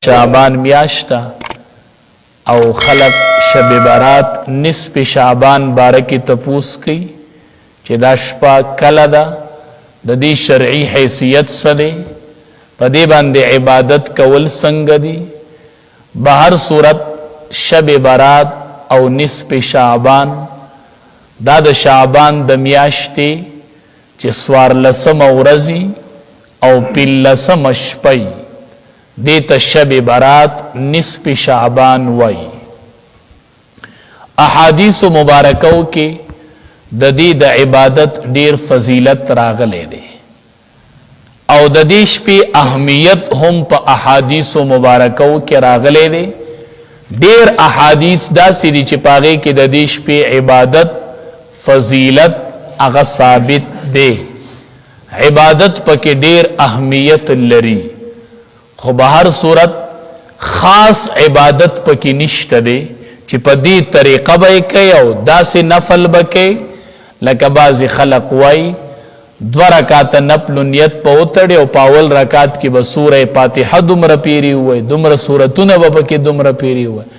شعبان میاشت ده او خلق شب برات نصف شعبان باره کې تپوس کوي چې دا شپه کله ده، د دې شرعي حیثیت څه دی، په دې باندې عبادت کول څنګه دي. بهر صورت شب برات او نصف شعبان دا د شعبان د میاشتې چې 14مه ورځ او 15مه شپه وي، دې ته شب برات نصف شعبان وایي. احادیث مبارکو کې د دې د عبادت ډیر فضیلت راغلی دی او د دې شپې اهمیت هم په احادیث مبارکو کې راغلی دی. ډیر احادیث داسې دي چې په هغې کې د دې شپې عبادت فضیلت هغه ثابت دی. عبادت پکې ډیر اهمیت لري، خو به هر صورت خاص عبادت پکې نشته دی چې په دې طریقه به یې کوي او داسې نفل به کوي. لکه بعضې خلق وایي 2 رکعته نفل نیت په وتړي او په اول رکعت کې به سوره فاتحه دومره پیري ووایي، دومره سورتونه به پکې دومره پیري ووایي.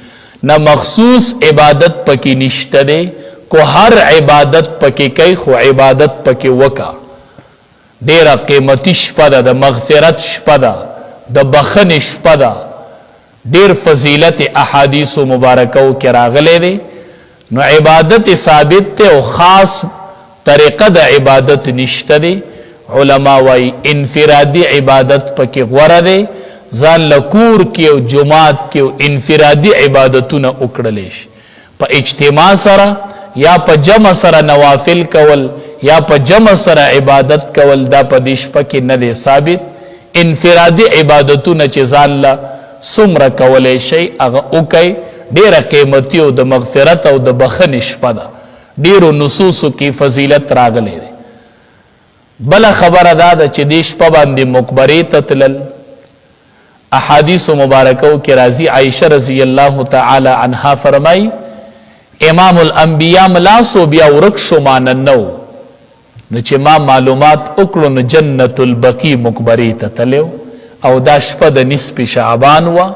نه، مخصوص عبادت پکې نشته دی. کو هر عبادت پکې کوي خو عبادت پکې وکا. ډیره قیمتي شپه ده، د مغفرت شپه ده، د بخښنې شپه ده. ډیر فضیلت احادیث مبارکو کې راغلی دی. نو عبادت ثابت دی او خاص طریقه د عبادت نشته دی. علما وایي انفرادي عبادت پکې غوره دی، ځان له کور کې او جومات کې او انفرادي عبادتونه وکړلی شي. په اجتماع سره یا په جمع سره نوافل کول یا په جمع سره عبادت کول دا په دې شپه کې نه دی ثابت. انفرادي عبادتونه چې ځان له څومره کولی شئ هغه وکئ. ډېره قیمتي او د مغفرت او د بخښنې شپه ده. ډېرو نصوصو کې فضیلت راغلی دی. بله خبره دا ده چې دې شپه باندې مقبرې ته تلل، احادیث مبارکو کې راځي. عایشه رضی الله تعالی عنها فرمایي امام الانبیاء ملا سو بیا ورک شو مانه نو، نو چې ما معلومات وکړو نو جنت البقیع مقبرې ته تللی او دا شپه د نصف شعبان وه،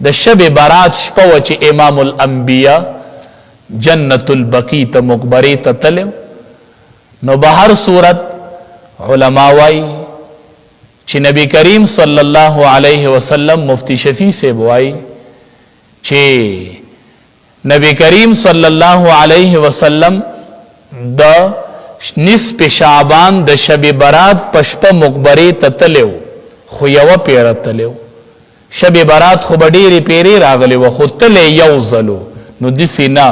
د شب برات شپه وه چې امام الانبیاء جنت البقیع ته مقبرې ته تللی. نو به هر صورت علما وایي چې نبی کریم صلی الله علیه وسلم، مفتی شفیع صاحب وایي چې نبی کریم صلی الله علیه وسلم د نصف شعبان د شب برات په شپه مقبرې ته تللی و، خو یوه پیره تللی و. شب برات خو به ډېرې پیرې راغلې وه، خو تلی یو ځل و. نو داسې نه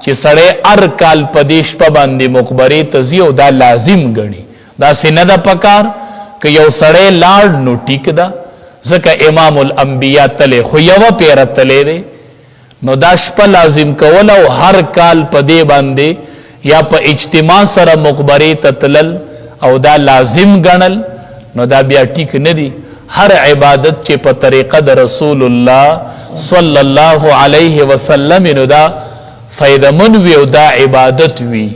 چې سړی هر کال په دې شپه باندې مقبرې ته ځي او دا لازم ګڼي، داسې نه ده پکار. که یو سړی لاړ نو ټیک ده، ځکه امام الانبیا تلی خو یوه پیره تلی دی. نو دا شپه لازم کول او هر کال په دې باندې یا په اجتماع سره مقبرې ته تلل او دا لازم ګڼل نو دا بیا ټیک نه دی. هر عبادت چې په طریقه د رسول الله صلی الله علیه وسلم نو دا فایدمن وي او دا عبادت وي،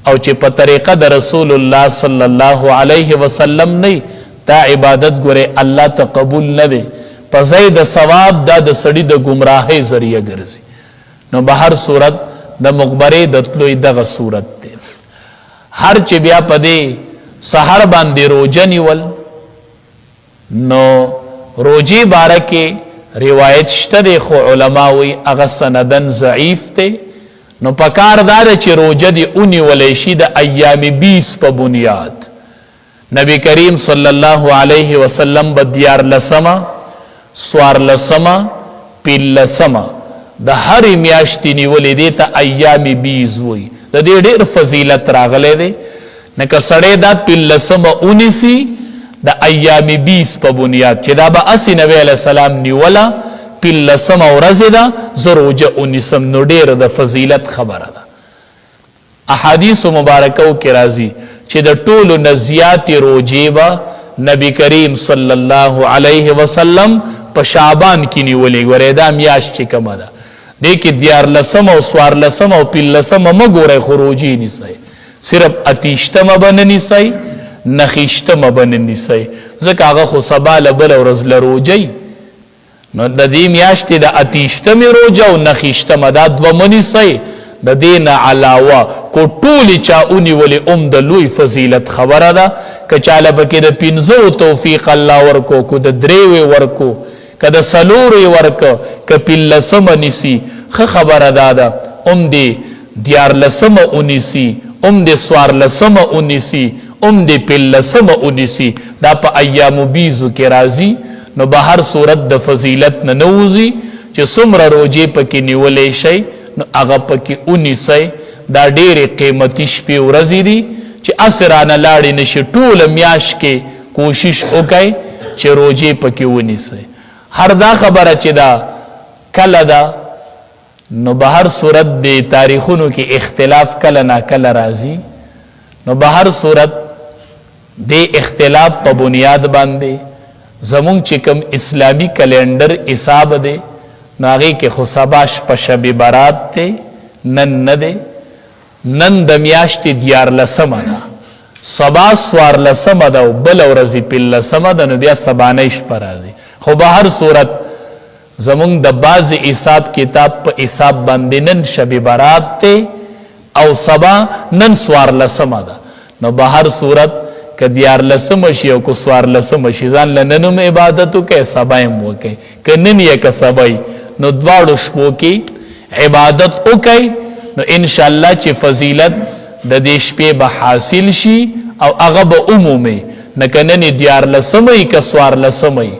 او چې په طریقه د رسول الله صلی الله علیه وسلم نه دا عبادت ګوره الله ته قبول نه دی. په ځای د ثواب دا د سړي د ګمراهۍ ذریعه ګرځي. نو به هر صورت د مقبرې د تلو دغه صورت دی. هر چې بیا په دې سحر باندې روژه نیول، نو روژې باره کې روایت شته دی، خو علما وایي هغه سندن ضعیف دی. نو پکار دا ده چې روژه دې ونیولی شي د ایام بیس په بنیاد. نبی کریم صلی الله علیه وسلم به 13مه، 14مه، 15مه د هرې میاشتې نیولې، دې ته ایام بیز وایي. د دې ډېر فضیلت راغلی دی. نو که سړی دا 15مه ونیسي د ایام بیس په بنیاد، چې دا به هسې نبی علیه السلام نیوله، 15مه ورځ ده زه روژه ونیسم، نو ډېره د فضیلت خبره ده. احادیث مبارکو کې راځي چې د ټولو نه زیاتې روژې به نبی کریم صلی الله علیه وسلم په شعبان کې نیولې. ګورئ دا میاشت چې کومه ده دې کې 13مه او 14مه او 15مه مه ګورئ، خو روژې نیسئ. صرف 28مه به نه نیسئ، 29مه به نه نیسئ، ځکه هغه خو سبا له بله ورځ له روژه. نو د دې میاشتې د اتیشتمې روژه او نخیشتمه دا دوه مه نیسئ. د دې نه علاوه کو ټولې چا ونیولې هم د لوی فضیلت خبره ده. که چاله پکې د پنځو توفیق الله ورکو، کو د دریو یې ورکو، که د څلورو یې ورکو، که پنځلسمه نیسي، ښه خبره دا ده هم دې دیارلسمه ونیسي، هم دې څوارلسمه ونیسي، هم دې پنځلسمه ونیسي. دا په ایام بیضو کې راځي، نو به هر صورت د فضیلت نه نه وځي. چې څومره روژې پکې نیولی شئ نو هغه پکې ونیسئ. دا ډېرې قیمتي شپې ورځې دي چې هسې رانه لاړې نه شي. ټوله میاشت کې کوشش وکړئ چې روژې پکې ونیسئ. هر دا خبره چې دا کله ده، نو به هر صورت د تاریخونو کې اختلاف کله نا کله راځي. نو به هر صورت د اختلاف په بنیاد باندې زمونږ چې کوم اسلامي کلندر حساب دی، نو هغې کې خو سبا شپه شب برات دی، نن نه دی. نن د میاشتې 13مه ده، سبا 14مه ده او بله ورځ یې 15مه ده، نو بیا سبانۍ شپه راځي. خو به هر صورت زمونږ د بعضې حساب کتاب په حساب باندې نن شب برات دی او سبا نن 14مه ده. نو به هر صورت که 13مه شي او که 14مه شي، ځان له نن هم عبادت وکړئ، سبا هم وکړئ. که نن یې که سبا یې، نو دواړو شپو کې عبادت وکړئ، نو انشاءالله چې فضیلت د دې شپې به حاصل شي او هغه به ومومئ. نه که نن یې 13مه وي که 14مه وي،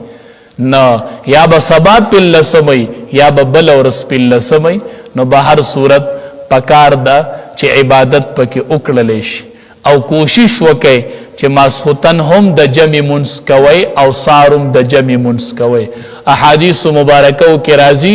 نه یا به سبا 15مه وي یا به بله ورځ 15مه وي، نو به هر صورت پکار ده چې عبادت پکې وکړلی شي. او کوشش وکړئ چې ماسخوتن هم د جمع مونځ کوئ او سهار هم د جمع مونځ کوئ. احادیث مبارکو کې راځي.